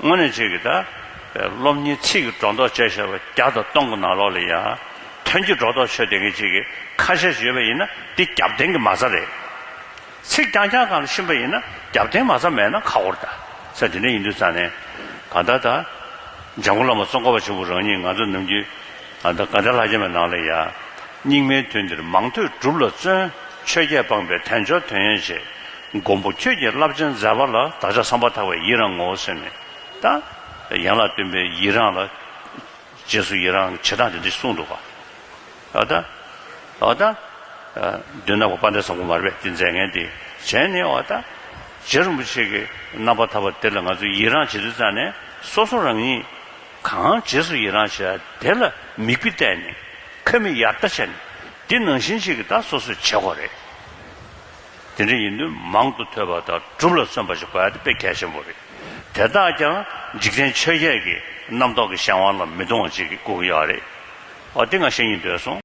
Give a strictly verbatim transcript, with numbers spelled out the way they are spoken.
དངོས་གནས་ཅིག་གི་ད། སློབ་གཉེར་ཚིག་གི་སྒྲོ་འདོགས་བཅད་བཞག་པ་བརྒྱ་དང་སྟོང་གི་ནང་ལོགས་ལ་ཡ། དོན་གྱི་སྒྲོ་འདོགས་ཆོད་བསྡད་མཁན་ཅིག་གི་ཁ་ཤས་ཤིག་ཡོད་པ་ཡིན་ན་འདི་རྒྱབ་རྟེན་གྱི་མ་རྩ་རེད། ཚིག་རྐྱང་རྐྱང་སྒང་ལ་ཕྱིན་པ་ཡིན་ན་རྒྱབ་རྟེན་མ་རྩ་མེད་ན་ཁག་པོ་རེད་ད། ས་དེ་འདྲ་ཡིན་དུས་ཙང་ནས་གང་ལྟར་ད། འཇམ་མགོན་བླ་མ་ཙོང་ཁ་པ་ཆེན་པོ་རང་ཉིད་ང་ཚོ་ནམ་རྒྱུན་ཨ་ད་དགའ་ལྡན་ལྷ་བརྒྱ་མའི་ནང་ལ་ཡ། སྙིགས་མའི་དུས་འདིར་མང་ཐོས་སྒྲུབ་ལ་བརྩོན། ཆོས་བརྒྱད་སྤངས་པས་དལ་འབྱོར་དོན་ཡོད་བྱེད། མགོན་པོ་ཁྱོད་ཀྱི་རླབས་ཆེན་མཛད་པ་ལ། བདག་ཅག་བསམ་པ་ཐག་པས་ཡི་རང་ངོ་། ཟེར་ནས་ད། ཡན་ལག་བདུན་པའི་ཡི་རང་ལ། རྗེས་སུ་ཡི་རང་བྱེད་སྟངས་དེ་འདྲ་གསུངས་འདུག་ག་འོ་ད། འོ་ད། མདུན་ན་བ་དཔལ་ལྡན་བཟང་པོ་མ་རེད་པས་དེ་མཛད་མཁན་དེ། བྱས་ནས་འོ་ད། རྗེ་རིན་པོ་ཆེ་གི་རྣམ་པར་ཐར་པ་དེ་ལ་ང་ཚོས་ཡི་རང་བྱེད་དུས་ཙང་ནས་སོ་སོ་རང་ཉིད་གང་རྗེས་སུ་ཡི་རང་བྱེད་དེ་ལ་མིག་དཔེ་བལྟས་ནས་ཁ་མིག་ཡར་ལྟ་བྱས་ནས་འདི་ནང་བཞིན་ཞིག་གི་ད་སོ་སོས་བྱེད་དགོས་རེད། དེ་འདྲ་ཡིན་དུས་མང་དུ་ཐོས་པ་དང་སྒྲུབ་ལ་བརྩོན་པ་ཞིག་དགོས་ཡ་དེ་དཔེ་གལ་ཆེན་པོ་རེད། དེ་དག་ཀྱང་འཇིག་རྟེན་ཆོས་བརྒྱད་ཀྱི་རྣམ་རྟོག་གི་གཞན་དབང་ལ་མི་གཏོང་བ་ཅིག་དགོས་ཀྱི་ཡོད་རེད། འོ་དེ་ང་བཤད་སྙིང་འདོད་སོང་།